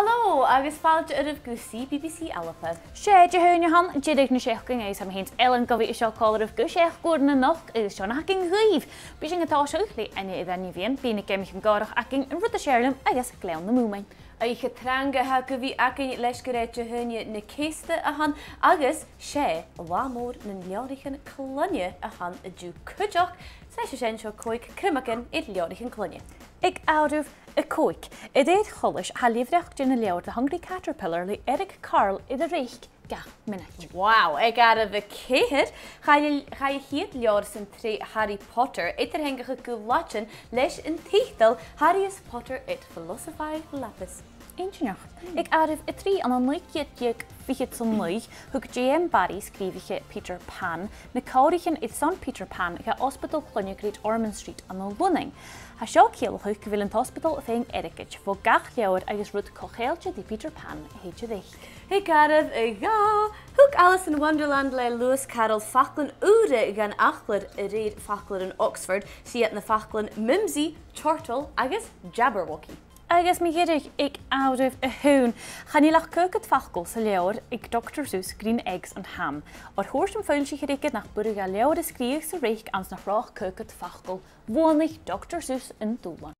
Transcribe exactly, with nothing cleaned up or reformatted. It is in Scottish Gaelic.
Halò, agus fàilte oirbh gu C B B C ALBA. 'S e Dihaoine a th' ann, deireadh na seachdain, agus tha mi fhìn 's Ellen gu bhith an seo còmhla ribh gu seachd uairean a-nochd, agus seo againn dhuibh. Bidh sinn a' tòiseachadh le Aine a' Bhainne Mhian, bidh na geamaichean gòrach againn, An Rud as Fheàrr Leam agus Gleann na Mùmain. Oidhche trang a th' agaibh againn leis gur e Dihaoine na Cèista a th' ann, agus 's e Latha Mòr nan Leabhraichean Cloinne a th' ann an-diugh cuideachd, 's leis an sin seo còig criomagan air leabhraichean cloinne. Aig àireamh a còig. A rèir choltais, tha lethbhreac de na leabhair The Hungry Caterpillar le Eric Carle air a reic gach mionaid. Wow, aig àireamh a ceithir, chaidh, chaidh a' chiad leabhar san t-sreath Harry Potter eadar-theangachadh gu Laideann leis an tiotal Harrius Potter et Philosophiae Lapis. Inntinneach. Aig àireamh a trì, ann an naoi ceud deug fichead 's a naoi, thug J M Barrie, sgrìobhaiche Peter Pan, na còmhraidhean airson Peter Pan dha ospadal cloinne Great Ormond Street ann an Lunnainn. Tha seo a' ciallachadh gu bheil an t-ospadal a' faighinn airgid bho gach leabhar agus rud co-cheangailte ri Peter Pan a thèid a reic. Aig àireamh a dhà, thug Alice in Wonderland le Lewis Carroll faclan ùra dhan fhaclair a rèir Faclairean Oxford, 's iad na faclan mimsy, chortle agus jabberwocky. Agus mu dheireadh aig àireamh a h-aon, chan eil ach caogad facal sa leabhar aig Doctor Seuss, Green Eggs and Ham. Oir thuirt am foillsichear aige nach b' urrainn dha leabhar a sgrìobhadh sa reic anns nach robh ach caogad facal. Bhuannaich Doctor Seuss an dùbhlan.